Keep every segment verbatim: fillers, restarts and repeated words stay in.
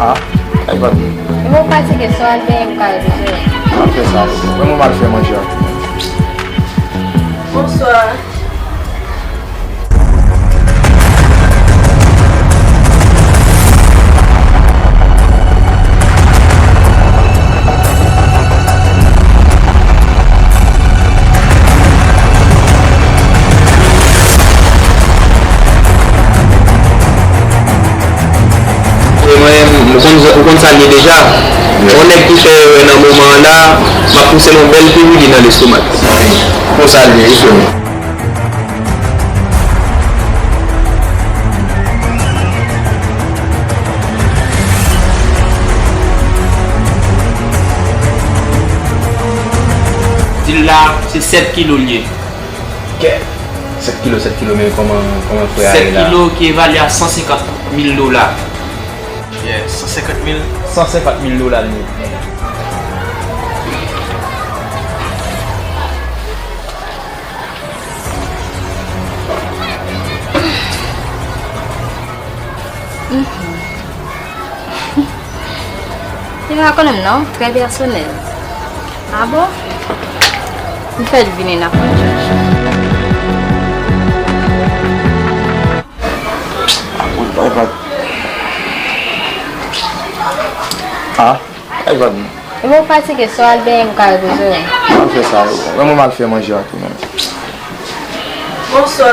Ah, e pa. E bon, fatige, swa al benyen pou ka repoze w. Apre sa, mwen, mwen m al fè manje ak ou. Bonswa. E mwen, ou konn, ou konn sa l ye deja. Yon nèg ki fè erè nan moman an la, m ap pouse l yon bèl pirili nan lestomak. Konsa l ye, wi, frè m. Dil la, se sèt kilo l ye. Kè! Sèt kilo, sèt kilo, men kòman, kòman frè a ye la? Sèt kilo ki evalye a san senkant mil dola. Yeah, san senkant mil. San senkant mil dola l ye. Mhm. Li pa konnen m non, trè pèsonèl. A bon? M fè l vini n ap pran tchòch. Ah, e pa. E bon, fatige, swa al benyen pou ka repoze w. Al fè sa, wi. Mwen, mwen m al fè manje ak ou menm. Bonswa.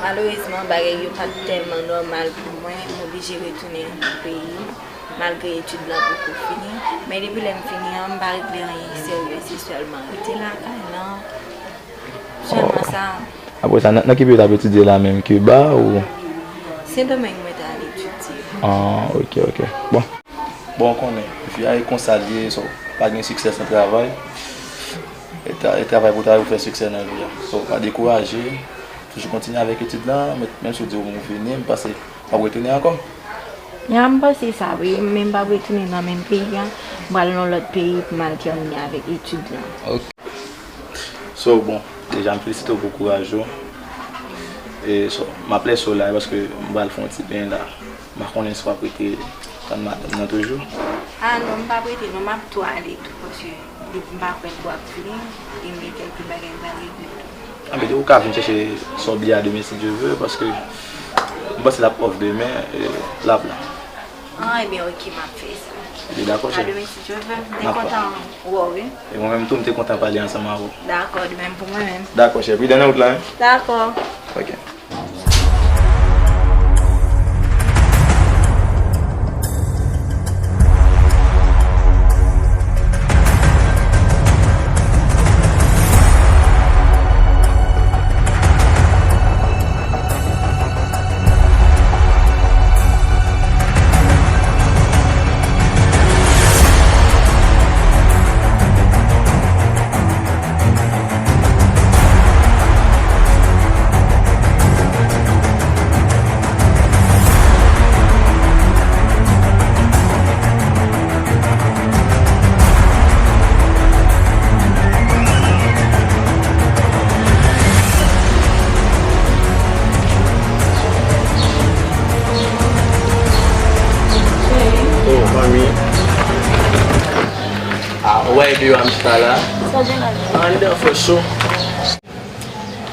Malerezman, bagay yo pa t tèlman nòmal pou mwen. M oblije retounen nan peyi m, malgre etid lan poko fini. Men depi lè m fini an, m pa regle anyen serye, se sèlman rete lakay lan. Sèlman sa. Apre sa, nan, nan ki peyi w t ap etidye la menm? Kiba ou? Sendomeng mwen t al etidye. Ah, ok, ok. Bon. Bon, ou konnen, vi a e konsa l ye, so, pa gen siksè san travay. E tra-, e travay pou travay pou fè siksè nan vi a. So, pa dekouraje, toujou kontinye avèk etid lan, men, menm si w di w vini, m panse w ap retounen ankò. Ya, m panse sa, wi, men m p ap retounen nan menm peyi a, m pral nan lòt peyi pou m al tèmine avèk etid lan. Ok. So, bon, deja m felisite w pou kouraj ou. E so, m ap lese w la, paske m pral fè yon ti benyen la. M pa konnen si w ap rete tann madanm nan toujou. Ah non, m p ap rete non, m ap tou ale tou, paske depi m pa kwè l pou ap vini, e m gen kèlke bagay m pral regle tou. Ah, men ou ka vin chèche sa w bliye a demen si Dye vle, paske m panse l ap off demen, e l ap la. Ah, ebyen, ok, m ap fè sa. Ebyen, dakò, chè. A demen si Dye vle, m te kontan wè w, wi. E mwen menm tou, m te kontan pale ansanm avè w. Dakò, de menm pou mwen menm. Dakò, chè. Pridan nan wout la, wi. Dakò. Ok. Yo, a m chita la. Sa gen la? Anndan fè cho.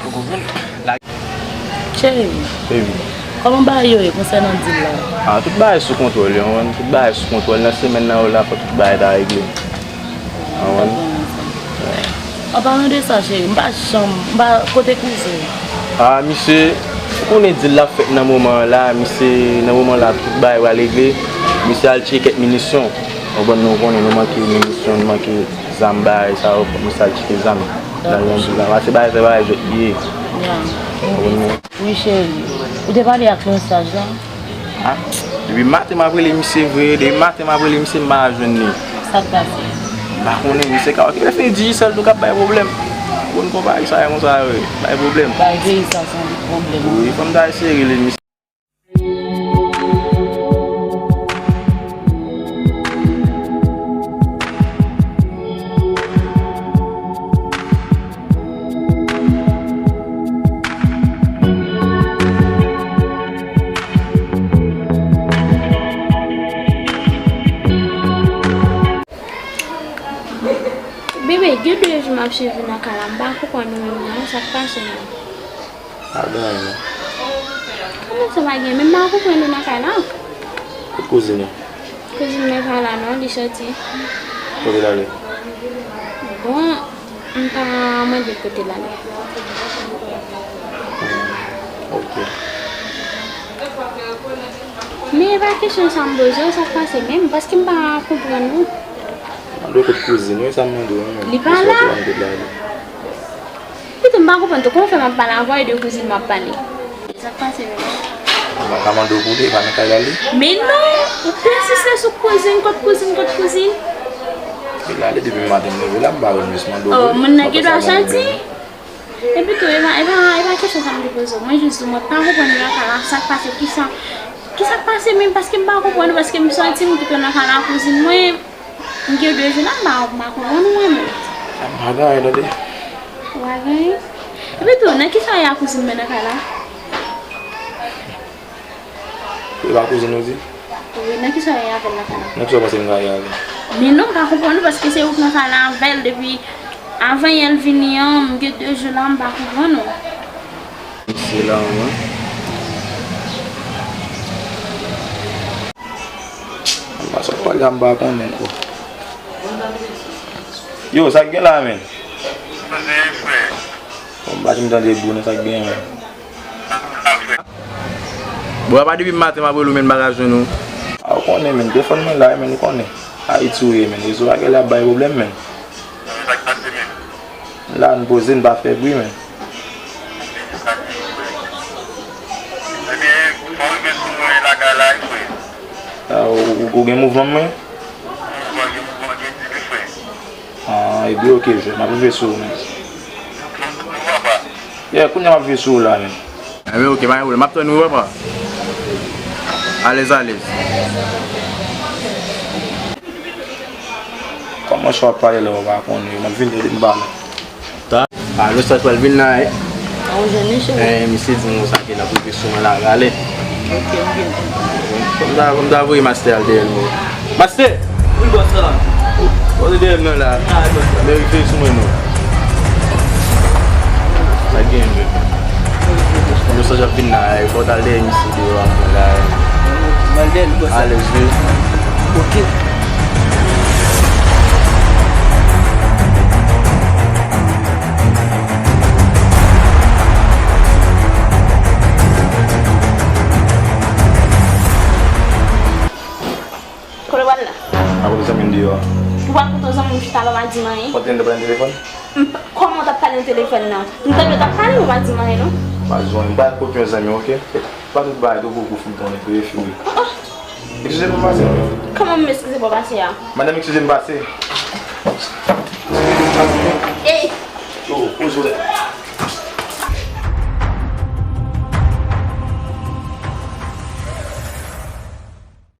Ou konprann? La Cheri, Baby. Kòman bagay yo ye konsènan dil la? Ah, tout bagay sou kontwòl, yo, man. Tout bagay sou kontwòl. Nan semèn nan, yo la, fò tout bagay ta regle. An palan de sa, cheri, m pa janm, m pa kote kouzin. Ah, misye, ou konnen dil la fèt nan moman an la, misye, nan moman la, tout bagay pral regle. Misye al tcheke kèk minisyon. Ou konprann, nou konnen nou manke minisyon, nou manke zam, bagay sa yo, fòk misye al tcheke zam. Nan yon dil la, pase bagay, se bagay jwèt li ye. Ya. Ou konprann? Wi, cheri. Ou te pale ak Lonsaj la? Ah, depi maten m ap rele misye vre, depi maten m ap rele misye, m pa jwenn li. Sa k pase? M pa konnen, misye ka okipe fè Digicel tou k ap bay pwoblèm. Bon, konpayi sa yo konsa, wi, bay pwoblèm. Bay peyi sa se yon pwoblèm. Wi, fò m ta eseye rele misye. Bebe, gen de jou m ap swiv ou nan kay la, m pa konprann ou menm non, sa k pase menm? Pa gen anyen non. Kòman sa pa gen? Men m pa konprann ou nan kay la. Kot kouzin ou? Kouzin mwen pa la non, li soti. Kote l ale? Bon, m pa mande kote l ale. Hmm, ok. Men e pa kesyon sa m poze w, sa k pase menm, paske m pa konprann ou. Mande w kot kouzin ou, e sa m mande w an menm. Li pa la. Li soti, pa m kote l ale. Pito m pa konprann tou, kòman fè m ap pale avè w e de kouzin m ap pale? Sa k pase menm? M pa ka mande w kote, e pa nan kay la li? Men non, ou pèsiste sou kouzin, kot kouzin, kot kouzin. Li ale depi maten m leve la, m pa wè l, m jis mande w. Oh, moun nan gen dwa soti. Epi tou, e pa, e pa, e pa kesyon sa m te poze w. Mwen jis di w, mwen pa konprann nan kay la, sa k pase, kisa, kisa k pase menm, paske m pa konprann, paske m soti, m kite w nan kay la, kouzin mwen. M gen de jou la, m pa, m pa konprann ou mwen menm. M pa gen anyen, tande. Ou pa gen anyen? Epi tou, nan kisa w ye a kouzin mwen nan kay la? E pa kouzin ou di? Wi, nan kisa w ye avè l nan kay la? Nan kisa w panse m ka ye avè l? Men non, m pa konprann ou, paske se ou k nan kay la avè l depi avan yè l vini an, m gen de jou la, m pa konprann ou. Se la, wi. Anba sa w pale a, m pa konnen, bro. Yo, sa k gen la, menn? Bon, m pa janm tande bro nan, sa k gen, menn? Bro, apa depi maten m ap rele w, menn, m pa ka jwenn ou. A, ou konnen, menn, telefòn mwen la, menn, ou konnen. Ayiti ou ye, menn, rezo a genlè ap bay pwoblèm, menn. Sa k pase menm? La, n poze, n pa fè bri, menm. Ebyen, fò w rive sou mwen lakay la, wi, frè. Ah, ou, ou, ou gen mouvman mwen? Mouvman, gen mouvman, gen ti wi, frè. Ah, ebyen, ok, frè, m ap rive sou ou, menm. Ou konprann, papa? Yeah, kounye a m ap vin sou ou la, menm. Enben, ok, pa gen pwoblèm. M ap tann ou, papa. Alèz, alèz. Kòman w ap pale la, ou pa konnen, m ap vin tande m pale. Ta. A, nou sa pral vin la, e. A, ou jwenn li, cheri? Eh, misye di nou sa ke l ap rive sou mwen la, rale. Ok, m byen kontan. Fò m ta, fò m ta voye mastè al dèyè l, mwen. Mastè! Wi, bòs la. Poze dèyè m nan la. Ah, bòs la. Men rive sou mwen non. Sa gen menm. Yo sonje ap vin la, fò w t al dèyè misye deyò a la. M al dèyè l, bòs la. Alèz wi. Ok. Kote w pral la? Ap kote zanmi m deyò a. Ou pral kote w zanmi m chita la, w pa di m anyen? Ou te tande pale nan telefòn? M p-, kòman w t ap pale nan telefòn nan? M tande w t ap pale, ou pa di m anyen non. Pa di w anyen, m pral kote yon zanmi, ok? Pa tout bagay tou pou, pou fout konnen, pou refire. Oh, oh. Eskize pou pase. Kòman m eskize pou pase a? Madanm, eskize m pase.